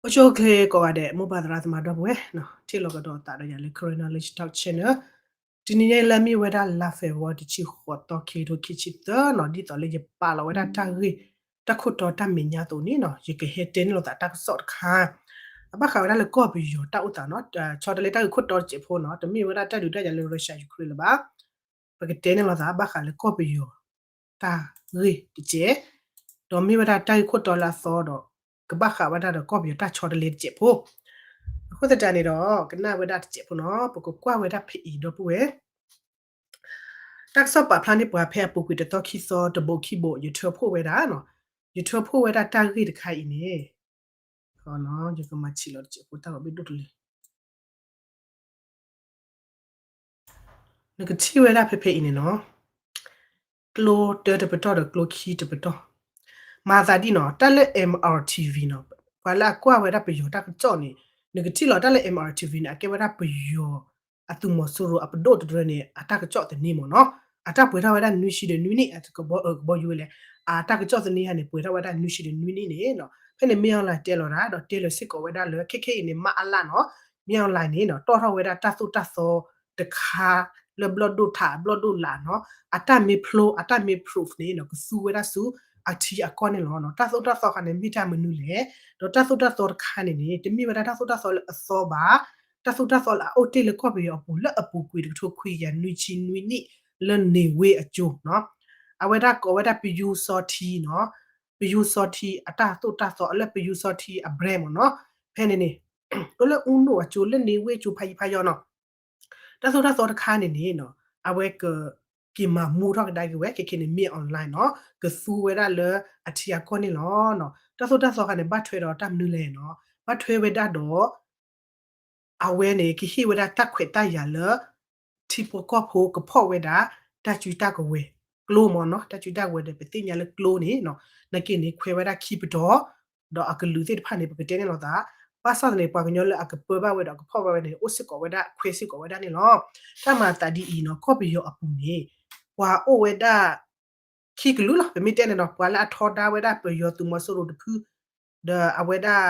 အိၣ်ဆူၣ်အိၣ်ချ့ကိးဂၤဒဲး မိၢ်ပၢ်သရၣ်သမါဒီပုၢ်ဝဲၢ်နီၤ, ထံၣ်လိာ်ကဒီးသးဒီးယၤလၢ Karen Knowledge Talk Channel. တနံၤညါလၢအမ့ၢ်ဝဲဒၣ်လါ February တဆံဃိးသီ ခံကထိခံဆံသၢနီၤ, ဒ်သိးလၢယပာ်လီၤဝဲဒၣ်တၢ်ဂ့ၢ်တၢ်ခိၣ်တီတၢ်မဲာ်ညါအသိးန့ၣ်နီၤ, ယကဟဲတဲန့ၢ်လိာ်သးတၢ်ကစီၣ်တခါ အဘၣ်ဃးဝဲဒၣ်လၢကီၢ်ပယီၤတၢ်အိၣ်သးနီၤ, ဆီတလဲတၢ်ဂ့ၢ်ခိၣ်တီတစဲးဖိနီၤ, တမ့ၢ်ဝဲဒၣ်တၢ်ဒုးတၢ်ယၤလၢ Russia Ukraine လၢၤဘၣ်. ပကတဲန့ၢ်လိာ်သးဘၣ်ဃးလၢကီၢ်ပယီၤတၢ်ဂ့ၢ်တစဲး, ဒီးမ့ၢ်ဝဲဒၣ်တၢ်ဂ့ၢ်ခိၣ်တီလၢအသီဒီး ကဘၣ်ဃးဝဲဒၣ်ဒီးကီၢ်ပယီၤတၢ်ဆီတလဲတစဲးဖိ. အဃိသတးန့ၣ်ဒီး ကနၣ်ဝဲဒၣ်တစဲးဖိနီၤ, ပကကွၢ်ဝဲဒၣ်ဖဲအံၤဒီပုၢ်ဝဲၢ် တၢ်ကစီၣ်ပာ်ဖျါန့ၢ်ပှၤဖဲအပူၤကွံာ်တသီခံသီ တဘိးခံဘိး ယထၢဖှိၣ်ဝဲဒၣ်နီၤ, ယထၢဖှိၣ်ဝဲဒၣ်တၢ်ဂ့ၢ်တခါအံၤန့ၣ်, ယကမၤဆံးလီၤတစဲးဖိ တၢ်ဂီၤဘ့ၣ်ဒိၣ်တလၢ နကထံၣ်ဝဲဒၣ်ဖဲဖဲအံၤန့ၣ်နီၤ, ကျိတၢတပတီၢ်ဒီးကျိခံတပတီၢ်, မၤသးဒ်နီၤ, တၢ်လၢ M R T V နီၤ, ပှၤလၢအကွၢ်ဝဲဒၣ်ပယီၤတၢ်ကစီၣ်န့ၣ်, နကထံၣ်လီၤတၢ်လၢ M R T V န့ၣ် အကဲဝဲဒၣ်ပယီၤ အသုးမီၤစိရိၤအပဒိၣ်တဒၢန့ၣ် အတၢ်ကစီၣ်သန့မ့ၢ်နီၤ, အတၢ်ပှဲၤထီၣ်ဝဲဒၣ်နွံဆံဒီးနွံနံၣ် အကဘီအကဘီယူၤဝဲလဲၣ်, အတၢ်ကစီၣ်သန့ဟါန့ၣ် ပှဲၤထီၣ်ဝဲဒၣ်နွံဆံဒီးနွံနံၣ်န့ၣ်နီၤ, ဖဲန့ၣ် မင်းအောင်လှိုင် တဲလီၤတၢ်ဒီးတဲလၢၤစ့ၢ်ကီးဝဲဒၣ်လၢ ခဲခဲအံၤန့ၣ် မအလနီၤ, မင်းအောင်လှိုင် န့ၣ်နီၤ တီၣ်ထီၣ်ဝဲဒၣ်တၢ်သိၣ်တၢ်သီတခါ လၢဘျီၣ်ဒိၣ်ထးဘျီၣ်ဒိၣ်လာ်နီၤ, အတၢ်မ့ၢ်ဖျိ အတၢ်မ့ၢ် proof န့ၣ်နီၤ ကသူဝဲဒၣ်ဆူအထံအကီၢ်န့ၣ်လီၤ. တၢ်သိၣ်တၢ်သီခါန့ၣ် မ့ၢ်တၢ်မနုၤလဲၣ်, ဒီးတၢ်သိၣ်တၢ်သီတခါန့ၣ်န့ၣ် တမ့ၢ်ဝဲဒၣ်တၢ်သိၣ်တၢ်သီလၢအသီဘၣ်, တၢ်သိၣ်တၢ်သီလၢအအိၣ်တ့ၢ်လၢကီၢ်ပယီၤအပူၤ လၢအပူၤကွံာ်တကထိခွံကယၤနွံဆံနွံနံၣ် လၢ နေဝင်း အစိၤနီၤ, အဝဲဒၣ်ကိးဝဲဒၣ် ပယူၤစီထံနီၤ, ပယူၤစီထံ အတၢ်သိၣ်တၢ်သီလၢပယူၤစီထံအ brand မ့ၢ်နီၤ, ဖဲန့ၣ်န့ၣ် လၢ ဦးနှောက် အစိၤ လၢ နေဝင်း အစိၤ ဖးယံၤဖးယီၤနီၤ, တၢ်သိၣ်တၢ်သီတခါန့ၣ်န့ၣ်နီၤ အဝဲကက့ၤမၤမူထီၣ်ကဒါက့ၤဝဲ ခဲခဲန့ၣ် မင်းအောင်လှိုင် နီၤ ကသူဝဲဒၣ်လၢအထံအကီၢ်န့ၣ်လီၤ. တၢ်သိၣ်တၢ်သီခါန့ၣ် ဘၣ်ထွဲဒီးတၢ်မနုၤလဲၣ်နီၤ, ဘၣ်ထွဲဝဲဒၣ်ဒီး အဝဲန့ၣ် ကဟ့ၣ်ဝဲဒၣ်တၢ်ခွဲးတၢ်ယာ်လၢ ထံဖိကီၢ်ဖိကဖီၣ်ဝဲဒၣ် တၢ်စုတၢ်ကဝဲၤကျိမ့ၢ်နီၤ, တၢ်စုတၢ်ကဝဲၤဒီး ပသ့ၣ်ညါလၢကျိန့ၣ်နီၤ, နာ်က့န့ၣ် ခွဲးဝဲဒၣ်ခံပတီၢ်, ဒီးအကလုာ်သ့ၣ်တဖၣ်န့ၣ် ပကတဲန့ၢ်လိာ်သး, ဘၣ်ဆၣ်သနာ်က့ ပှၤကညီလၢအကပၢဘၣ်ဝဲဒီးအကဖီၣ်ဘၣ်ဝဲန့ၣ် အိၣ်စ့ၢ်ကီးဝဲဒၣ်ခွဲးစ့ၢ်ကီးဝဲဒၣ်န့ၣ်လီၤ. တၢ်မၤအသးဒ်အံၤနီၤ, ကီၢ်ပယီၤအပူၤန့ၣ် ပှၤအိၣ်ဝဲဒၣ် ခံကလုာ်လီၤ. ပမ့ၢ်တဲန့ၣ်နီၤ ပှၤလၢအထီဒါဝဲဒၣ်ပယီၤသုးမီၤစိရိၤတဖု ဒီးအဝဲဒၣ်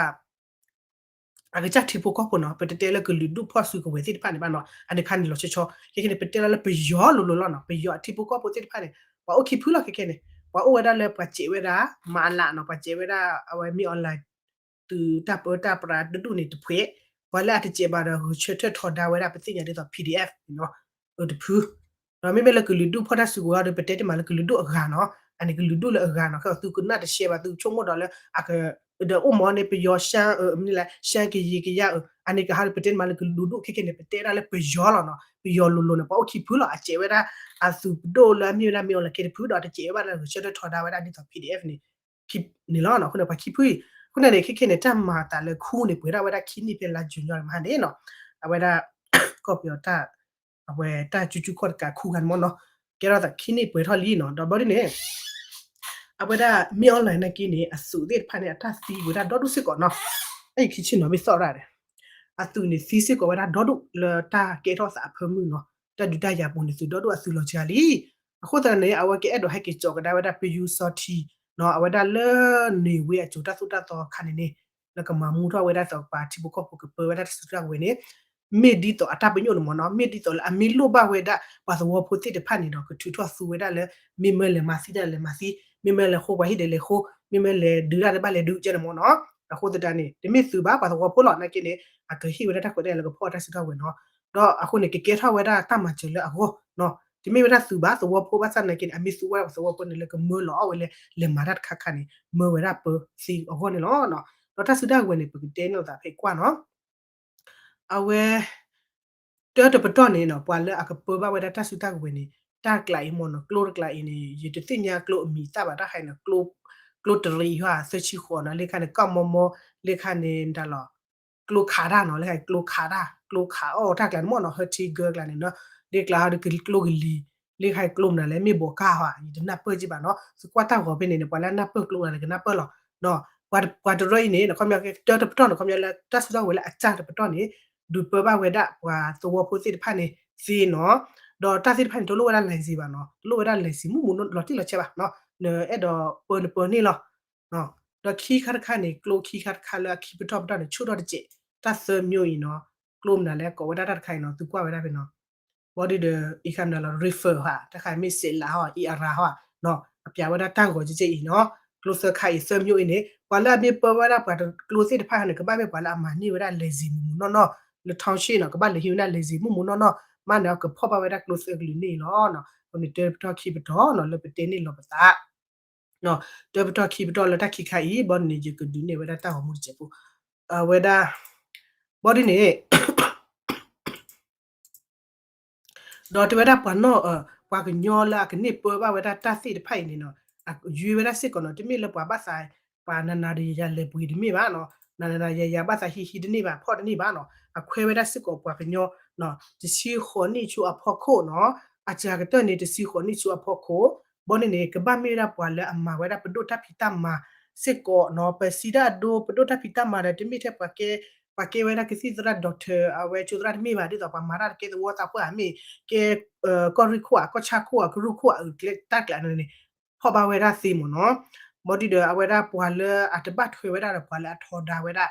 အကစၢ်ထံဖိကီၢ်ဖိနီၤ, ပတတဲလၢကလုာ်ဒူၣ်ဖီၣ်စုကဝဲၤသ့ၣ်တဖၣ်န့ၣ်ဘၣ်နီၤ, အန့ၣ်ခါန့ၣ်လီၤဆီဆီ, ခဲခဲန့ၣ် ပတဲလီၤလၢပယီၤလိၤလိၤလီၤနီၤ, ပယီၤအထံဖိကီၢ်ဖိသ့ၣ်တဖၣ်န့ၣ် ပှၤအိၣ်ခံဖုလီၤခဲခဲန့ၣ်, ပှၤအိၣ်ဝဲဒၣ်လၢပှၤစဲးဝဲဒၣ် မအလနီၤ, ပှၤစဲးဝဲဒၣ် အဝဲမင်းအောင်လှိုင် သုးတၢ်ပၢတၢ်ပြးတဒူၣ်န့ၣ်တဖှဲး, ပှၤလၢအတစဲးဘၣ်ဒီး ဂုာ်ဆၢထၢၣ်ထီဒါဝဲဒၣ် ပသ့ၣ်ညါဒ်သိး PDF နီၤ, တဖု ဒီးမ့မ့ၢ်လၢကလုာ်ဒူၣ်ဖီၣ်တၢ်စုကဝဲၤဒီး ပတဲတ့ၢ်မးလၢကလုာ်ဒူၣ်အဂၤနီၤ, အန့ၣ်ကလုာ်ဒူၣ်လၢအဂၤနီၤ, ခဲအံၤသုကနၣ်တရှဲဘၣ် သုကဆိကမိၣ်ဒီးလၢ အက ဒီးအိၣ်မ့ၢ်န့ၣ် ပယီၤရှမ်း မနုၤလဲၣ် ရှမ်းကရင်ကယား အန့ၣ်ကဟးဒီး ပတဲတ့ၢ်မးလၢကလုာ်ဒူၣ်ခဲခဲန့ၣ် ပတဲဒၣ်လၢပယီၤလီၤနီၤ, ပယီၤလိၤလိၤန့ၣ် ပှၤအိၣ်ခံဖုလီၤ, အစဲးဝဲဒၣ် အသုးပဒိၣ်လၢအမ့ၢ်ဝဲဒၣ် မင်းအောင်လှိုင် ခဲတဖုဒီး တစဲးဝဲဒၣ်လၢဂုာ်ဆၢထၢၣ်ထီဒါဝဲဒၣ်ဒ်သိး PDF န့ၣ် န့ၣ်လီၤ. အဃိန့ၣ် ပှၤခံဖုအံၤ အဃိန့ၣ်န့ၣ် ခဲခဲန့ၣ် တၢ်မၤအသးလၢခူန့ၣ် ပှဲၤထီၣ်ဝဲဒၣ်ခံနံၣ်ဖဲလါယူၤညီမဟါန့ၣ်နီၤ, အဝဲဒၣ် ကီၢ်ပယီၤတၢ် အဝဲတၢ်စုဆူၣ်ခီၣ်တကးခူဂၤန့ၣ်မ့ၢ်နီၤ, ကဲထီၣ်သးခံနံၣ်ပှဲၤထီၣ်လံနီၤ, ဒီးဘျီဒ်န့ၣ် အဝဲဒၣ် မင်းအောင်လှိုင် နာ်က့န့ၣ် အသုးသ့ၣ်တဖၣ်န့ၣ် အတၢ်သံဝဲဒၣ်ဒီဒူၣ်စ့ၢ်ကီးနီၤ, အအံၤခံဆ့ၣ်နီၤ မ့ၢ်သီၣ်ရၣ်ဒီး အသုးန့ၣ်သံစ့ၢ်ကီးဝဲဒၣ်ဒီဒူၣ်လၢတၢ်ကဲထီၣ်သးအဖၢမုၢ်နီၤ, တၢ်ဒုးတၢ်ယၤပူၤန့ၣ် သုးဒီဒူၣ်အသုးလီၤစှၤလံ. အဃိသတးန့ၣ် အဝဲကအဲၣ်ဒိးဟဲက့ၤစိာ်ကဒါဝဲဒၣ် ပယူၤစီထံနီၤ, အဝဲဒၣ်လၢ နေဝင်း အစိၤတၢ်သိၣ်တၢ်သီခါန့ၣ်န့ၣ် လၢကမၤမူထီၣ်ဝဲဒၣ်သပှၢ်ထံဖိကီၢ်ဖိကပၢဝဲဒၣ်တၢ်စုတၢ်ကဝဲၤန့ၣ် မ့ၢ်ဒ်သိးအတၢ်ပညိၣ်န့ၣ်မ့ၢ်နီၤ, မ့ၢ်ဒ်သိးလၢအမ့ၢ်လိၣ်ဘၣ်ဝဲဒၣ် ပှၤသဝီဖိသ့ၣ်တဖၣ်န့ၣ်ဒီး ကထုးထီၣ်သူဝဲဒၣ်လၢ မ့မ့ၢ်လဲၤမၤသံတၢ်လဲၤမၤသံ, မ့မ့ၢ်လဲၤဃိပှၤဟံၣ်ဒီးလဲၤဃိ, မ့မ့ၢ်လဲၤဒုးတၢ်တဘၣ်လဲၤဒုးကဲန့ၣ်မ့ၢ်နီၤ. အဃိသတးန့ၣ် တမ့ၢ်သုးဘၣ် ပှၤသဝီဖိလီၤ, နာ်က့န့ၣ် အကဟ့ၣ်ဝဲဒၣ်တၢ်ခွဲးတၢ်ယာ်လၢကဖီၣ်တၢ်စုတၢ်ကဝဲၤနီၤ. ဒီးအဃိန့ၣ် ကကဲထီၣ်ဝဲဒၣ်တၢ်မၤစၢၤလၢအဂီၢ်နီၤ, တမ့ၢ်ဝဲဒၣ်သုးဘၣ် သဝီဖိဘၣ်ဆၣ်နာ်က့န့ၣ် အမ့ၢ်သူဝဲဒၣ်ပှၤသဝီဖိန့ၣ် လၢကမၢလီၤအီၣ်ဝဲလဲၤ လဲၤမၤတၢ်တခါခါန့ၣ် မၢဝဲဒၣ်ပၢသ့အဂီၢ်န့ၣ်လီၤ. ဒီးတၢ်စုတၢ်ကဝဲၤန့ၣ် ပကတဲန့ၢ်လိာ်သးဖဲကွၢ်နီၤ အဝဲ တၢတပတီၢ်န့ၣ်နီၤ ပှၤလၢအကပၢဘၣ်ဝဲဒၣ်တၢ်စုတၢ်ကဝဲၤန့ၣ် တၢ်ကျးအံၤမ့ၢ်နီၤ, ကျိတကျးအံၤန့ၣ် ယတသ့ၣ်ညါကျိအမံၤသၣ်ဘၣ်, တၢ်ခါအံၤန့ၣ် ကျိတရံးယွၤသၢဆံဃိးနီၤ, လၢခါန့ၣ် ကီၢ်မီမီ, လၢခါန့ၣ် မတၤလီၤ ကျိခးတၢ်နီၤ, လၢခါအံၤကျိခးတၢ် ကျိခးအီၣ်တၢ်ကျးန့ၣ်မ့ၢ်နီၤ, ဟၢထံဂၢကျးန့ၣ်နီၤ, လၢကျးဟီဒီးကျိကလံၤ, လၢခါအံၤကျိမနုၤလဲၣ် မ့ၢ်ဘီးကါဧါ ယတနၢ်ပၢၢ်က့ဘၣ်နီၤ, သုကွၢ်တၢ်ဂီၤဖဲန့ၣ်န့ၣ် ပှၤလၢအနၢ်ပၢၢ်ကျိန့ၣ် ကနၢ်ပၢၢ်လီၤ. ပှၤတရၢအံၤန့ၣ် ခီပညီ တၢတပတီၢ်န့ၣ် ခီပညီလၢတၢ်စုတၢ်ကဝဲၤလၢအစၢ်တပတီၢ်န့ၣ် ဒုးပၢဘၣ်ဝဲဒၣ်ပှၤသဝီဖိသ့ၣ်တဖၣ်န့ၣ်သ့နီၤ, ဒီးတၢ်သ့ၣ်တဖၣ်န့ၣ် တလိၣ်ဝဲဒၣ် license ဘၣ်နီၤ, တလိၣ်ဝဲဒၣ် license မူးမူးလီၤတံၢ်လီၤဆဲးဘၣ်နီၤ, နအဲၣ်ဒိးပၢနပၢန့ၢ်လီၤ. ဒီးခံခါတခါန့ၣ် ကျိခံခါတခါလၢအခံပတီၢ်ပတီၢ်န့ၣ် ဆူၣ်ထီၣ်တစဲး တၢ်သၢမျိုးအံၤနီၤ, ကျိမနုၤလဲၣ် ကိးဝဲဒၣ်တၢ်တခါအံၤနီၤ သုကွၢ်ဝဲဒၣ်ဖဲနီၤ ဘီဒုဒီး အံၤခါမနုၤလီၤ refer ဟါ တၢ်ခါမ့ၢ်စဲးလးဟီ အံၤအရၤဟီနီၤ အပျးဝဲဒၣ်တၢ်ဂီၤကဲကဲအံၤနီၤ, ကျိသၢခါအံၤသၢမျိုးအံၤန့ၣ် ပှၤလၢအမ့ၢ်ပၢဝဲဒၣ်ပှၤတကျိသ့ၣ်တဖၣ်န့ၣ် ကဘၣ်မ့ၢ်ပှၤလၢအမၤန့ၢ်ဝဲဒၣ် license မုၢ်မုၢ်နီၢ်နီၢ် လၢ township နီၤ ကဘၣ်လဲၤဟံးဝဲဒၣ် license မုၢ်မုၢ်နီၢ်နီၢ် မ့ၢ်န့ၣ် ကဖီၣ်ဘၣ်ဝဲဒၣ်ကျိသၢကလုာ်န့ၣ်လီၤ. အဃိန့ၣ် တၢပတီၢ်ခံပတီၢ်နီၤ လၢပတဲန့ၢ်လီၤပသး တၢပတီၢ်ခံပတီၢ်လၢတၢ်ခံခါအံၤ ဘီဒုန့ၣ် ယကဒုးနဲၣ်ဝဲဒၣ်တၢ်ဂီၤမူတစဲးဖိ အဝဲဒၣ် ဘီဒုန့ၣ် ဒီးတဲဝဲဒၣ်ပှၤနီၢ် ပှၤကညီလၢအကန့ၢ်ပၢဘၣ်ဝဲဒၣ်တၢ်သ့ၣ်တဖၣ်အံၤန့ၣ်နီၤ အယွၤဝဲဒၣ်စ့ၢ်ကီးနီၤ တမ့ၢ်လၢပှၤဘၣ်သး ပှၤနးနးဒီးယၤယၤလဲၤပှ့ၤတမ့ၢ်ဘၣ်နီၤ နးနးဒီးယၤယၤဘၣ်သးဟံးဟံးတန့ၢ်ဘၣ် ဖီၣ်တန့ၢ်ဘၣ်နီၤ အခွဲးဝဲဒၣ်စ့ၢ်ကီးပှၤကညီ တဆံဃိးနံၣ်ဆူအဖီခိၣ်နီၤ အစှၤကတၢၢ်န့ၣ် တဆံဃိးနံၣ်ဆူအဖီခိၣ် ဘီန့ၣ်န့ၣ် ကဘၣ်မ့ၢ်ဝဲဒၣ်ပှၤလၢအမၤဝဲဒၣ်ပဒိၣ်တၢ်ဖံးတၢ်မၤစ့ၢ်ကီးနီၤ ပစံးတၢ်အဒိ ပဒိၣ်တၢ်ဖံးတၢ်မၤဒီး တမ့ၢ်ထဲပှၤကဲ ပှၤကဲဝဲဒၣ်ကသံၣ်သရၣ် doctor အဝဲကၠိသရၣ်တမ့ၢ်ဘၣ် ဒ်သိးပှၤမၤတၢ်တကဲသဝီသးပှၢ်မ့ၢ် ကဲ ကီၢ်ရ့ၣ်ခိၣ်ဧါ ကီၢ်ဆၣ်ခိၣ်ဧါ ကရူၢ်ခိၣ်ဧါ အုၣ်ကျဲတၢ်ကျးန့ၣ်န့ၣ် ဖီၣ်ဘၣ်ဝဲဒၣ်သ့မ့ၢ်နီၤ ဘီဒုဒီး အဝဲဒၣ်ပှၤလၢအတဘၣ်ထွဲဝဲဒၣ်ဒီးပှၤလၢအထီဒါဝဲဒၣ်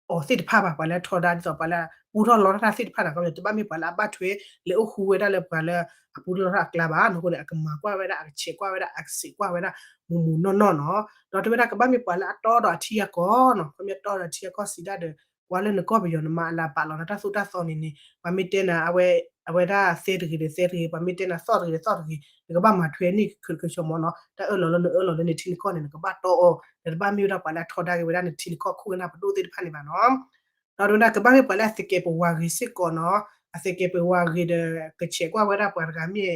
အီၤသ့ၣ်တဖၣ်ဘၣ် ပှၤလၢအထီဒါ ဒ်သိးပှၤလၢပူထီၣ်လီထီၣ်တၢ်သ့ၣ်တဖၣ်န့ၣ် တဘၣ်မ့ၢ်ပှၤလၢအဘၣ်ထွဲ လဲၤအိၣ်ဃူဝဲဒၣ်လၢပှၤလၢအပူထီၣ်လီထီၣ်အကျါဘၣ် အဃိန့ၣ် အကမၤကွၢ်ဝဲဒၣ် အကဆဲးကွၢ်ဝဲဒၣ် အကစဲးကွၢ်ဝဲဒၣ် မုၢ်မုၢ်နီၢ်နီၢ်နီၤ ဒီးတဲဝဲဒၣ်ကဘၣ်မ့ၢ်ပှၤလၢအတီဒီးအထံအကီၢ်နီၤ ခီပညီတီဒီးအထံအကီၢ်စံးဒၣ်ဒီး ပှၤလၢနကီၢ်ပယီၤနမၤအလၤပာ်လီၤနတၢ်သိၣ်တၢ်သီန့ၣ်န့ၣ် ပှၤမ့ၢ်တဲနၤ အဝဲဒၣ်သဲတဂ့ၤဒီးသဲတဂ့ၤ ပှၤမ့ၢ်တဲနၤသီၣ်တဂ့ၤဒီးသီၣ်တဂ့ၤ နကဘၣ်မၤထွဲန့ၢ်ခဲးခဲးဆၢမ့ၢ်နီၤ တၢ်အၢၣ်လီၤလၢနအၢၣ်လီၤလၢနထံနကီၢ်န့ၣ် နကဘၣ်တီအီၤ ဒီးတဘၣ်မ့ၢ်ဝဲဒၣ်ပှၤလၢအထီဒါက့ၤဝဲဒၣ်နထံနကီၢ်ခိၣ်ကနၢ်ပဒိၣ်သ့ၣ်တဖၣ်န့ၣ်ဘၣ်နီၤ ဒီးတဲဝဲဒၣ်ကဘၣ်မ့ၢ်ပှၤလၢအသကဲးပဝးဂ့ၤစ့ၢ်ကီးနီၤ အသကဲးပဝးဂ့ၤဒီး ကဆဲးကွၢ်ဝဲဒၣ်ပှၤတဂၤမ့ၢ်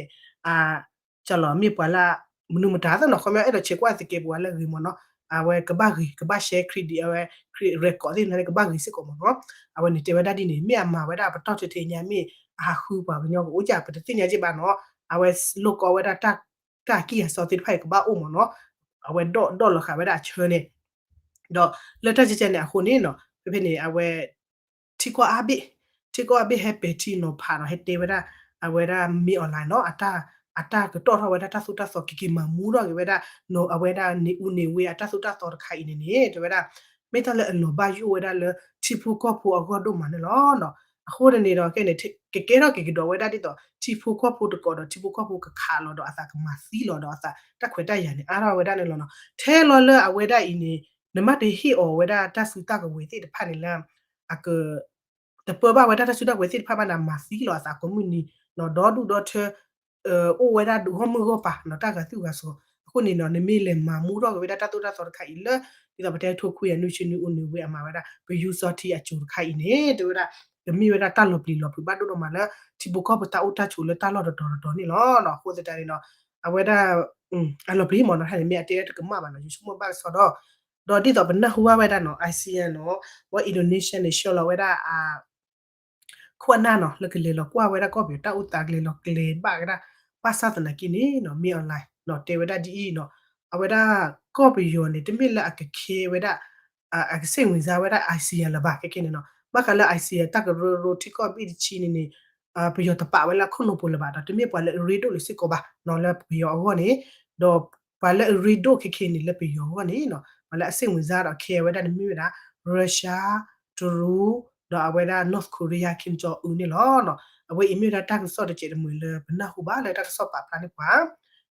ကၠီလီၤ မ့ၢ်ပှၤလၢ မနုၤမတၤသ့ၣ်နီၤ ခီပညီအဲၣ်ဒိးဆဲးကွၢ်သကဲးပဝးလၢအဂ့ၤမ့ၢ်နီၤ အဝဲကဘၣ်ဂ့ၤ ကဘၣ် share credit အဝဲ credit record သ့ၣ်တဖၣ်န့ၣ် ကဘၣ်ဂ့ၤစ့ၢ်ကီးမ့ၢ်နီၤ အဝဲန့ၣ်တဲဝဲဒၣ်ဒ်န့ၣ် မ့ၢ်အမၤဝဲဒၣ်ပတီၢ်ထဲထဲညါမ့ၢ် အဟးဃုပှၤကညီကအိၣ်ကၢ် ပတသ့ၣ်ညါက့ဘၣ်နီၤ အဝဲလိၣ်ကီဝဲဒၣ် တၢ်ကံၢ်အစီသ့ၣ်တဖၣ်အံၤကဘၣ်အိၣ်မ့ၢ်နီၤ အဝဲဒီးဒီးလီၤဃာ်ဝဲဒၣ်အဆၢန့ၣ် ဒီးလၢတၢ်ကဲကဲန့ၣ်အဃိန့ၣ်နီၤ ဖဲဖဲန့ၣ် အဝဲ ထံကီၢ်အါဘ့ၣ် ထံကီၢ်အါဘ့ၣ်ဟဲပဲာ်ထံနီၤဖးဒီး ဟဲတဲဝဲဒၣ် အဝဲဒၣ်မ့ၢ် online နီၤ အတၢ်ကတီၢ်ထီၣ်ဝဲဒၣ်တၢ်သိၣ်တၢ်သီ ကက့ၤမၤမူထီၣ်က့ၤဝဲဒၣ် အဝဲဒၣ်န့ၣ်အူန့ၣ်ဝဲအတၢ်သိၣ်တၢ်သီတခါအံၤန့ၣ်န့ၣ် တဲဝဲဒၣ် မ့ၢ်တၢ်လၢအလီၤဘၣ်ယိၣ်ဝဲဒၣ်လၢ ထံဖိကီၢ်ဖိအဂီၢ်ဒိၣ်မးန့ၣ်လီၤ. အဃိန့ၣ်န့ၣ်ဒီး ကဲန့ၣ် ကကဲထီၣ်က့ၤကဒီးဝဲဒၣ်ဒ်သိး ထံဖိကီၢ်ဖိတကိးဒီးထံဖိကီၢ်ဖိကခးလီၤဒီးအသးကမၤသံလီၤဒီးအသးတၢ်ခွဲးတၢ်ယာ်န့ၣ် အါထီၣ်ဝဲဒၣ်န့ၣ်လီၤနီၤ. ထဲလီၤလၢအဝဲဒၣ်အံၤန့ၣ် နမ့ၢ်တဟ့ၣ်အီၤဝဲဒၣ်တၢ်စုတၢ်ကဝဲၤသ့ၣ်တဖၣ်န့ၣ်လၢ အက တပၢဘၣ်ဝဲဒၣ်တၢ်စုတၢ်ကဝဲၤသ့ၣ်တဖၣ်ဘၣ်န့ၣ် မၤသံလီၤအသးကိးမုၢ်နံၤနီၤ ဒီဒူၣ်ဒီထၢ အိၣ်ဝဲဒၣ်ဂီၢ်မုၢ်ဂီၢ်ပၤနီၤ တၢ်ဂာ်သူၣ်ဂာ်စီၤ အဃိန့ၣ်နီၤ နမ့ၢ်လဲၤမၤမူထီၣ်က့ၤဝဲဒၣ်တၢ်သိၣ်တၢ်သီတခါအံၤလၢ ဒ်သိးပတဲထိခွံကယၤနွံဆံနွံအိၣ်န့ၣ်ဝဲအမၤဝဲဒၣ် ပယူၤစီထံအစိၤတခါအံၤန့ၣ် တဲဝဲဒၣ် ကမ့ၢ်ဝဲဒၣ်တၢ်လီၤပျံၤလီၤဖုးဘၣ်ဒိၣ်ဒိၣ်မးလၢ ထံဖိကီၢ်ဖိတၢ်အိၣ်တၢ်ဆိးလၢတၢ်လီၢ်တတီၤတတီၤန့ၣ်လီၤ. အဃိသတးန့ၣ်နီၤ အဝဲဒၣ် အလီၤပျံၤမ့ၢ်နီၤ တခါန့ၣ်မ့ၢ်အတဲတကမၣ်ဘၣ်နီၤ ယဆိကမိၣ်ဘၣ်ကစီဒီ ဒီးဒ်သိးပနၢ်ဟူဘၣ်ဝဲဒၣ်နီၤ ASEAN နီၤ ဝဲ Indonesia န့ၣ် ဆှၢလီၤဝဲဒၣ် ခိၣ်အနၢ်နီၤ လၢကလဲၤလီၤကွၢ်ဝဲဒၣ်ကီၢ်ပယီၤတၢ်အိၣ်သး ကလဲၤလီၤကျဲၤဘၣ်ဝဲဒၣ် ဘၣ်ဆၣ်သနာ်က့န့ၣ်နီၤ မ့ၢ် online နီၤ တဲဝဲဒၣ်ဒ်အံၤနီၤ အဝဲဒၣ်ကီၢ်ပယီၤန့ၣ် တမ့ၢ်လၢအကခဲဝဲဒၣ် အကစ့ၣ်ဝင်စားဝဲဒၣ် ASEAN လၢၤဘၣ် ခဲကဲန့ၣ်နီၤ ဘၣ်ဃးလၢ ASEAN တၢ်ကရၢကရိထံကီၢ်ဘ့ၣ်တဆံန့ၣ်န့ၣ် ပယီၤတပာ်ဝဲလၢအခိၣ်နူာ်ပူၤလၢၤဘၣ်ဒီး တမ့ၢ်ပှၤလၢအရ့ဒိၣ်လၢၤစ့ၢ်ကီးဘၣ်နီၤ လၢပယီၤအဂီၢ်န့ၣ် ဒီးပှၤလၢအရ့ဒိၣ်ခဲခဲန့ၣ် လၢပယီၤအဂီၢ်န့ၣ်နီၤ ပှၤလၢအစ့ၣ်ဝင်စားဒီးခဲဝဲဒၣ်န့ၣ်မ့ၢ်ဝဲဒၣ် Russia တရူး ဒီးအဝဲဒၣ် North Korea Kim Jong Un န့ၣ်လီၤ. အဝဲအံၤမ့ၢ်ဝဲဒၣ်တၢ်ကစီၣ်တစဲးတမှဲၤလၢပနၢ်ဟူဘၣ်လၢတၢ်ကစီၣ်ပာ်ဖျါန့ၢ်ပှၤ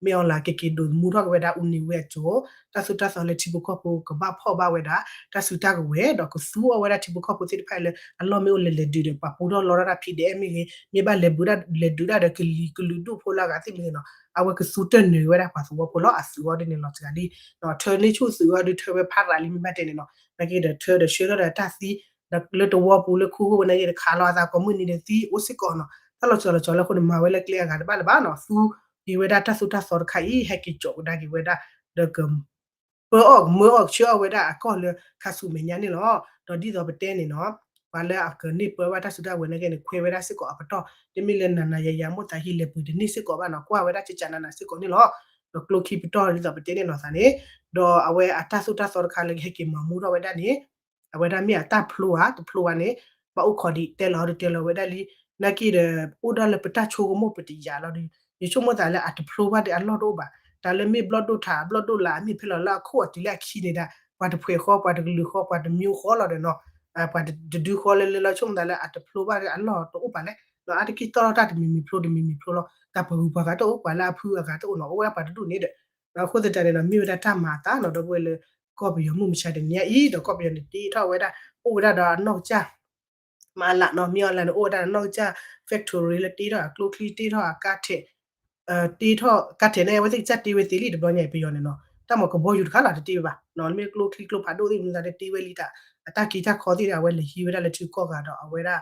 မ့ၢ် online ကက့ၤဒိးမူထီၣ်က့ၤဝဲဒၣ်အူန့ၢ်ဝဲအစိၤ တၢ်သိၣ်တၢ်သီလၢထံဖိကီၢ်ဖိကဘၣ်ဖီၣ်ဘၣ်ဝဲဒၣ် တၢ်စုတၢ်ကဝဲၤ ဒီးကသူအီၤဝဲဒၣ်ထံဖိကီၢ်ဖိသ့ၣ်တဖၣ်လၢအလီၢ်မ့ၢ်အိၣ်လဲၤလဲၤဒုးဒီး ပှၤပူထီၣ်လီထီၣ်တၢ် PDF မ့ၢ်ဂ့ၤ မ့ၢ်ဘၣ်လဲၤဘုးဒၣ်လဲၤဒုးဒၣ်ဒီးကလံၤကလုာ်ဒူၣ်ဖိလၢအဂၤသ့ၣ်မ့ၢ်ဂ့ၤနီၤ အဝဲကသူတၢ်နၢၤဝဲဒၣ်ပှၤသဝီဖိလီၤ အသုးအီၤဒ်န့ၣ်လီၤတဂၤဒ် ထၢန့ၢ်ဆူၣ်သုးအီၤဒ်ထၢဝဲဖးရၤလံမ့ၢ်ဘၣ်တဲန့ၣ်နီၤ နာ်က့ဒီးထၢဒီးဆှၢထီၣ်ဒီးတၢ်သံ လၢတဝီပူၤလၢခူဃိဝဲနာ်က့ဒီးခးလီၤအသးကိးမုၢ်နံၤဒီးသံအိၣ်စ့ၢ်ကီးနီၤ တၢ်လီၤစှၤလီၤစှၤလၢအဃိန့ၣ် မၤဝဲလၢကျဲအဂၤတဘၣ်လၢၤဘၣ်နီၤ သူက့ၤဝဲဒၣ်တၢ်သိၣ်တၢ်သီတခါအံၤ ဟဲက့ၤကၠီးကဒါက့ၤဝဲဒၣ် ဒီးက ပၢအီၣ်ကမၢအီၣ်ဆှၢအီၣ်ဝဲဒၣ်အကီၢ်လၢခါဆူမဲာ်ညါန့ၣ်လီၤ. ဒီးဒ်သိးပတဲန့ၣ်နီၤ ပှၤလၢအကန့ၢ်ပၢဘၣ်တၢ်စုတၢ်ဝဲၤနာ်က့န့ၣ် ခွဲးဝဲဒၣ်စ့ၢ်ကီးအပတီၢ် တမ့ၢ်လၢနၤနၤယၤယၤမိၢ်သးဟံးလဲၤပှ့ၤတန့ၢ်စ့ၢ်ကီးဘၣ်နီၤ ကွၢ်ဝဲဒၣ်ကကနးနးစ့ၢ်ကီးန့ၣ်လီၤ. ဒီးကျိခံပတီၢ်ဒ်သိးပတဲန့ၣ်လီၤသးန့ၣ် ဒီးအဝဲအတၢ်သိၣ်တၢ်သီတခါလၢကဟဲက့ၤမၤမူထီၣ်ဝဲဒၣ်န့ၣ် အဝဲဒၣ်မ့ၢ်အတၢ်ဖျိဧါ တဖျိဘၣ်န့ၣ် ဘၣ်အိၣ်ခိးဒံးတဲလီၤဒီးတဲလီၤဝဲဒၣ်လံ နာ်က့ဒီး အိၣ်ဒၣ်လၢပတၢ်ဆိကမိၣ်ပတယာ်လီၤဒီး ယဆိကမိၣ်သးလၢအတဖျိဘၣ်ဒီးအလီၢ်တအိၣ်ဘၣ် တၢ်လၢမ့ၢ်ဘျီၣ်ဒိၣ်ထး ဘျီၣ်ဒိၣ်လၢအမ့ၢ်ဖဲလီၤလၢအခိၣ်အတုၤလၢအခံန့ၣ်ဒၣ် ပှၤတဖှဲးဃီ ပှၤတကလုာ်ဃီ ပှၤတမျိုးဃီလီၤဒီးနီၤ ပှၤတဒုဃီလၢလၢလီၤ ဆိကမိၣ်သးလၢအတဖျိဘၣ်အလီၢ်တအိၣ်ပာ်လဲၣ် အါတက့ၢ်တီၢ်ထီၣ်တၢ်တမံၤမံၤဖျိတမံၤမံၤဖျိလီၤ တၢ်ပှၤဂုၤပှၤဂၤတအိၣ် ပှၤလၢအဖုအဂၤတအိၣ်နီၤ အိၣ်ဝဲဒၣ်ပှၤတဒူၣ်န့ၣ်ဒီး အဃိသတးန့ၣ်ဒီး မ့ၢ်ဝဲဒၣ်တၢ်မၤအသးနီၤ ဒီပုၢ်ဝဲၢ်လၢ ကီၢ်ပယီၤမုၢ်မဆါတနံၤညါအံၤ ဒီးကီၢ်ပယီၤန့ၣ်တ့ထီၣ်ဝဲဒၣ် အိၣ်ဝဲဒၣ်ဒီးအနီၢ်ကစၢ် မၤအလးနီၤ မ့ၢ်အီၤလၢန့ၣ် အိၣ်ဝဲဒၣ်အနီၢ်ကစၢ် factory လၢတ့ထီၣ်အကျိချံ တ့ထီၣ်အကါထဲး တ့ထီၣ်ကါထဲးန့ၣ် အဝဲသ့ၣ်ကစၢ်တ့ဝဲသ့လံ တဘျီညါအံၤ ပယီၤန့ၣ်နီၤ တၢ်မၤကဘီယူၤတခါလီၤ တတ့ဝဲဘၣ် မ့ၢ်ကျိချံကျိဖးဒိၣ်သ့ၣ်မနုၤသ့ၣ်တ့ဝဲလံတၢ် အတၢ်က့ၤတၢ်ခီသ့ၣ်ဒီး အဝဲလဲၤဟံးဝဲဒၣ်လၢထံကီၢ်ဂၤဒီး အဝဲဒၣ်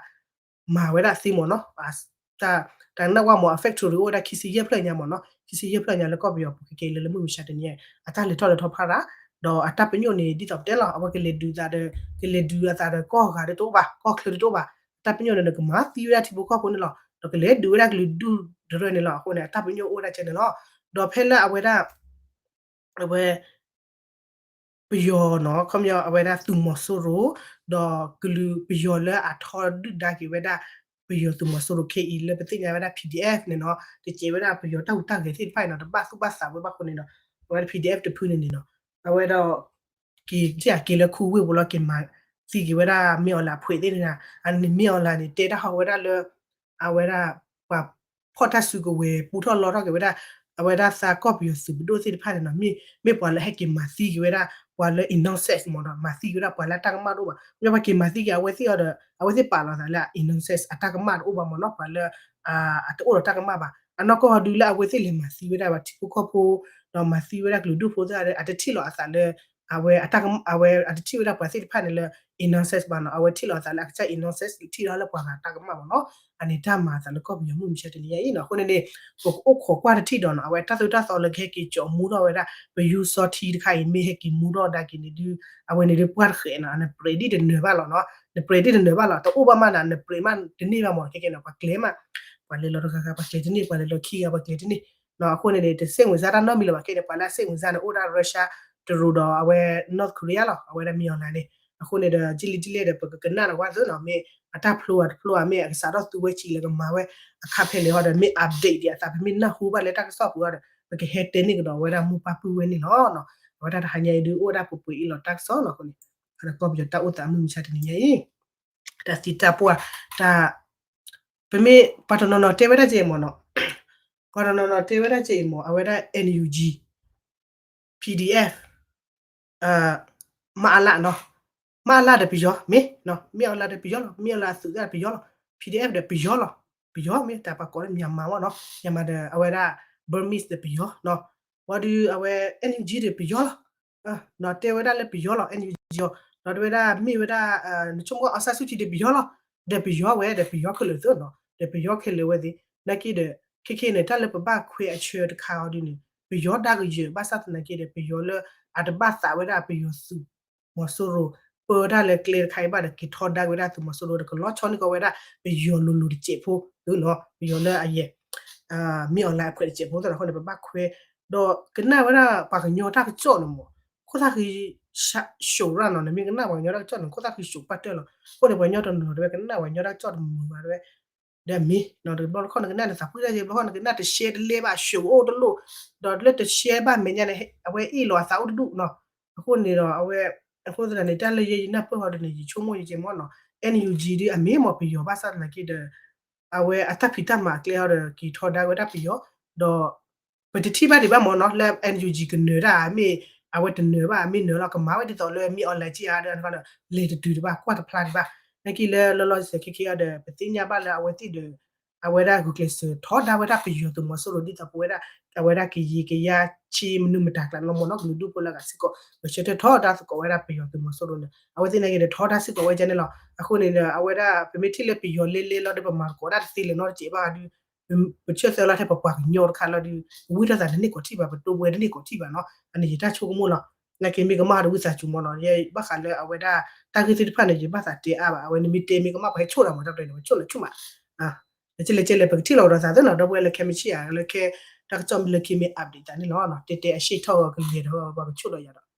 မၤဝဲဒၣ်သ့မ့ၢ်နီၤ တၢ်နၢ်ဝၣ်မ့ၢ်အ factory အိၣ်ဝဲဒၣ်ခံဆံယဲၢ်ဖျၢၣ်ညါမ့ၢ်နီၤ ခံဆံယဲၢ်ဖျၢၣ်ညါလၢကီၢ်ပယီၤပူၤခဲကဲလၢလၢမုၢ်မဆါတနံၤညါ အတၢ်လဲၤထီၣ်လဲၤထီဖးရၤ ဒီးအတၢ်ပညိၣ်န့ၣ် ဒ်သိးပတဲလီၤ အဝဲကလဲၤဒုးသးဒီး ကလဲၤဒုးအသးဒီးကီၢ်ဂၤဒီးတအိၣ်ဘၣ် ကီၢ်ချၢဒီးတအိၣ်ဘၣ် အတၢ်ပညိၣ်န့ၣ် နကမၤသံဝဲဒၣ်ထံဖိကီၢ်ဖိန့ၣ်လီၤ ဒီးကလဲၤဒုးဝဲဒၣ်ကလုာ်ဒူၣ်တရၢန့ၣ်လီၤ အဃိန့ၣ် အတၢ်ပညိၣ်အိၣ်ဝဲဒၣ်ကဲန့ၣ်လီၤ ဒီးဖဲလၢအဝဲဒၣ် အဝဲ ပယီၤနီၤ ခီပညီအဝဲဒၣ်သုးမီၤစိရိၤ ဒီးကလုာ်ပယီၤလၢအထီဒုၣ်ဒါက့ၤဝဲဒၣ် ပယီၤသုးမီၤစိရိၤခဲအံၤလၢပသ့ၣ်ညါဝဲဒၣ် P D F န့ၣ်နီၤ တကဲဝဲဒၣ်ပယီၤတၢ်ဟူးတၢ်ဂဲၤသ့ၣ်တဖၣ်အံၤနီၤ တဘၣ်သူၣ်ဘၣ်သးဝဲဘၣ်အဃိန့ၣ်ဒီး အဝဲဒၣ် P D F တဖုန့ၣ်န့ၣ်နီၤ အဝဲဒီး က့ၤထံၣ်အက့ၤလၢခူဝ့ၢ်ပူၤလီၤ က့ၤမၤသံက့ၤဝဲဒၣ်မ့ၢ်အီၤလၢအဖှဲးသ့ၣ်န့ၣ် အန့ၣ်မ့ၢ်အီၤလၢန့ၣ် တဲတၢ်ဟီဝဲဒၣ်လၢ အဝဲဒၣ် ပှၤဖီၣ်တၢ်စုကဝဲၤ ပူထီၣ်လီထီၣ်က့ၤဝဲဒၣ် အဝဲဒၣ်သးကီၢ်ပယီၤသုးပဒိၣ်သ့ၣ်တဖၣ်န့ၣ်နီၤ မ့ၢ် မ့ၢ်ပှၤလၢဟဲက့ၤမၤသံက့ၤဝဲဒၣ် ပှၤလၢ innocent မ့ၢ်နီၤ မၤသံက့ၤဝဲဒၣ်ပှၤလၢအတၢ်ကမၣ်တအိၣ်ဘၣ် မ့ၢ်ပှၤက့ၤမၤသံက့ၤအဝဲသ့ၣ်အီၤဒီး အဝဲသ့ၣ်ပာ်လီၤသးလၢ innocent အတၢ်ကမၣ်တအိၣ်ဘၣ်မ့ၢ်နီၤ ပှၤလၢ အတအိၣ်ဒီးတၢ်ကမၣ်ဘၣ် အနီၢ်ကီၢ်ဒုလၢအဝဲသ့ၣ်လဲၤမၤသံဝဲဒၣ်ပှၤထံဖိကီၢ်ဖိ ဒီးမၤသံဝဲဒၣ်ကလုာ်ဒူၣ်ဖိသ့ၣ်တဖၣ်ဒီး အတထံၣ်လီၤအသးလၢ အဝဲအတၢ်က အဝဲအတထံၣ်ဝဲဒၣ်ပှၤသ့ၣ်တဖၣ်န့ၣ်လၢ innocent ဘၣ်နီၤ အဝဲထံၣ်လီၤအသးလၢအကစၢ် innocent ထံၣ်ထီၣ်လၢပှၤဂၤတၢ်ကမၣ်မ့ၢ်နီၤ အန့ၣ်တၢ်မၤအသးလၢကီၢ်ပယီၤမုၢ်မဆါတနံၤညါအံၤနီၤ အဃိန့ၣ်န့ၣ် ပကအိၣ်ခိးကွၢ်တထံၣ်ဒီးနီၤ အဝဲတၢ်သိၣ်တၢ်သီလၢကဟဲက့ၤကၠီမူထီၣ်ဝဲဒၣ် ပယူစီထံတခါအံၤ မ့ၢ်ဟဲက့ၤမူထီၣ်ဒၣ်က့ၤန့ၣ်ဒု အဝဲန့ၣ်ဒုပှၢ်တဃဲးနီၤ နပြဲးဒ်တနၢၤဘၣ်လီၤနီၤ နပြဲးဒ်တနၢၤဘၣ်လီၤ တအိၣ်ဘၣ်မးနီၤ နပြဲးမးတန့ၢ်ဘၣ်မ့ၢ် ခဲကဲနီၤ ပှၤကျဲၤမး ပှၤလဲၤလီၤတဂၤဂၤ ပှၤကျဲၤတန့ၢ် ပှၤလဲၤလီၤခံဂၤပှၤကျဲၤတန့ၢ်နီၤ အဃိန့ၣ်န့ၣ် တစိတ်ဝင်စားတၢ်နီတမံၤလၢၤဘၣ် ခဲန့ၣ် ပှၤလၢအစိတ်ဝင်စားန့ၣ် အိၣ်ဒၣ် Russia တရူးဒီးအဝဲ North Korea လီၤ အဝဲဒၣ်မ့ၢ်အီၤလၢန့ၣ် အဃိန့ၣ်ဒီး ကလံၤကလံၤဒီး ပကကနၣ်ဒီးဝဲသ့နီၤ မ့ၢ်အတၢ်ဖျိအတဖျိဧါ မ့ၢ်အကစးထီၣ်သူဝဲဆံးလၢကမၤဝဲ အခါဖဲလဲၣ်ဟီဒီး မ့ၢ် update ဒံးအသး ပမ့ၢ်နၢ်ဟူဘၣ်လၢတၢ်ကစီၣ်ပူၤဒီး ပကဟဲတဲန့ၢ်ကဒီးဝဲဒၣ်မိၢ်ပၢ်ပုၢ်ဝဲၢ်န့ၣ်လီၤ. အဝဲဒၣ်တဟါညါအံၤဒုး အိၣ်ဝဲဒၣ်ပှဲၤပှဲၤအံၤလီၤတၢ်ကစီၣ်နီၤ အဃိန့ၣ် ဒီးကီၢ်ပယီၤတၢ်အိၣ်သးမုၢ်မဆါတနံၤညါအံၤ တၢ်သံတၢ်ပှၢ် တၢ် ပမ့ၢ်ပှၤတနီၤနီၤတဲဝဲဒၣ်ကဲအံၤမ့ၢ်နီၤ ပှၤတနီၤနီၤတဲဝဲဒၣ်ကဲအံၤမ့ၢ် အဝဲဒၣ် NUG PDF မအလနီၤ မအလဒီးပယီၤ မ့ၢ် မ့ၢ်အီၤလၢဒီးပယီၤလီၤ မ့ၢ်အီၤလၢအသုးသ့ၣ်ဒီးပယီၤလီၤ PDF ဒီးပယီၤလီၤ ပယီၤမ့ၢ်တၢ်ပှၤကိးလၢ မြန်မာ မ့ၢ်နီၤ မြန်မာဒီးအဝဲဒၣ် Burmese ဒီးပယီၤနီၤ ဝံၤဒီးအဝဲ NUG ဒီးပယီၤလီၤ နီၤတဲဝဲဒၣ်လၢပယီၤလီၤ NUG အီၤ ဒီးတဲဝဲဒၣ်မ့ၢ်ဝဲဒၣ် နဆိကမိၣ် အောင်ဆန်းစုကြည် ဒီးပယီၤလီၤ ဒီးပယီၤဝဲ ဒီးပယီၤခဲလၢာ်သ့နီၤ ဒီးပယီၤခဲလၢာ်ဝဲသ့ၣ် နာ်က့ဒီး ခဲခဲန့ၣ် တၢ်လၢပဘၣ်ခွဲးအဆၢတခါအီၤဒ်န့ၣ် ပယီၤဒါကယၢၤ ဘၣ်ဆၣ်သနာ်က့ဒီး ပယီၤလၢအတဘၣ်သးဝဲဒၣ်ပယီၤသုးမီၤစိရိၤ ပၢတၢ်လၢကျဲတခါအံၤဘၣ်ဒီး က့ၤထီဒါက့ၤဝဲဒၣ်သုးမီၤစိရိၤဒီး ကလီၤဆီန့ၢ်ကီးဝဲဒၣ် ပယီၤလိၤလိၤတစဲးဖိသ့နီၤ ပယီၤလၢအယဲၢ် မ့ၢ်အီၤလၢအခွဲးတစဲးဖိသ့နီၤ အဃိန့ၣ် ပဘၣ်ခွဲး ဒီးကနၣ်ဝဲဒၣ်ပှၤကညီတၢ်ကစီၣ်န့ၣ်မ့ၢ် ခိၣ်သၣ်ဃံ ၡိးရၣ်နီၤ နမ့ၢ်ကနၣ်ပှၤကညီတၢ်ကစီၣ်န့ၣ် ခိၣ်သၣ်ဃံၡိးပာ်တၢၢ်လီၤ အဃိန့ၣ် ပှၤကညီတနီၤနီၤတဲဝဲ ကနၣ်ပှၤကညီတၢ်ကစီၣ်တမုာ်ဘၣ်တဲဝဲ ဒီးမ့ၢ်နီၤ တဘျီတခီၣ်နကနၣ်နသးပှၢ်တၢ်က့ ဘျီခီၣ်နကနၣ်တရှဲတလဲဘၣ် အရှုံးအိၣ်တလိၣ် ဒီးလၢတရှဲဘၣ်မဲာ်ညါန့ၣ် အဝဲအ့ၣ်လိာ်အသးအိၣ်တဒူၣ်နီၤ အဃိန့ၣ်ဒီး အဝဲ အဃိသတးန့ၣ် တၢ်လၢယဲယနၢ်ပၢၢ်ဟီဒ်န့ၣ် ယဆိကမိၣ်ယကဲမ့ၢ်နီၤ NUG ဒ်အမ့ၢ်မ့ၢ်ပယီၤဘၣ်ဆၣ်သနာ်က့ဒီး အဝဲအတၢ်ဖံးတၢ်မၤအကျဲဟီဒီး က့ၤထီဒါဝဲဒၣ်ပယီၤ ဒီး ပတထံၣ်ဘၣ်ဒံးဘၣ်မ့ၢ်နီၤ လၢ NUG ကနၢၤတၢ်မ့ၢ် အဝဲတနၢၤဘၣ် မ့ၢ်နၢၤလီၤ ကမၤဝဲဒ်သိးလၢမ့ၢ်အီၤလဲၤက့ၤဧါဒီး လဲၤတတုၤဒံးဘၣ် ကွၢ်တဖျါဒံးဘၣ် နာ်က့လၢလီၤလီၤဆဲးဆဲးခဲခဲအံၤဒီး ပသ့ၣ်ညါဘၣ်လၢအဝဲသ့ၣ်ဒီး အဝဲဒၣ်ဂုာ်ကျဲးစၢးထီဒါဝဲဒၣ်ပယီၤသုးမီၤစိရိၤ ဒ်သိးပဝဲဒၣ် အဝဲဒၣ်ကယံၤကယါဆံမနုၤမတၤကျါန့ၣ်လီၤမ့ၢ်နီၤ ကလုာ်ဒူၣ်ဖိလၢအဂၤစ့ၢ်ကီး ပဆၢထၢၣ်ထီဒါသကိးဝဲဒၣ်ပယီၤသုးမီၤစိရိၤန့ၣ် အဝဲသ့ၣ်နာ်က့ဒီးထီဒါစ့ၢ်ကီးဝဲဒၣ်န့ၣ်လီၤ အဃိန့ၣ်ဒီး အဝဲဒၣ် ပမ့ၢ်ထံၣ်လၢပယီၤလဲၤလဲၤလီၤဒီး ပမၤသကိးတၢ်တသ့လၢၤနီတစဲးဘၣ်ဒီး ပဆၢထၢၣ်သၢလီၤထဲပပှၤကညီတခါလီၤဒီး ပဝံတၢ်သးတန့ၢ်ကီးထံၣ်ဘၣ် ပတိဝဲတန့ၢ်ကီးထံၣ်ဘၣ်နီၤ အန့ၣ်ယတၢ်ဆိကမိၣ်လီၤ နာ်က့မ့ၢ်ကမၣ်ဒီးဝံသးစူၤမ့ၢ်နီၤ ယဘၣ်ဃးလၢအဝဲဒၣ် တၢ်ဂ့ၢ်သ့ၣ်တဖၣ်န့ၣ် ယဘၣ်သးတဲအါဘၣ် အဝဲန့ၣ်မ့ၢ်တဲမ့ၢ်ကမၣ်ပှၤဟဲဆိၣ်တၢ်မ့ၢ်တၢ်ကျဲန့ၣ် ပှၤဆိၣ်လီၤဆိၣ်မး ကဲလဲၣ်ကဲလဲၣ် ပကထံၣ်လိာ်ကဒီးသးသ့နီၤ ဒီပုၢ်ဝဲၢ်လၢခဲမုၢ်ဆ့ၣ်ဧါ လၢခဲ တၢ်ကစီၣ်မ့ၢ်လၢခံမ့ၢ် update သးန့ၣ်လီၤ တဲတဲအရှ့ၣ်ထီၣ်ကလဲၤဒီး ပှၤကဆိၣ်ဒီးယၤဒီး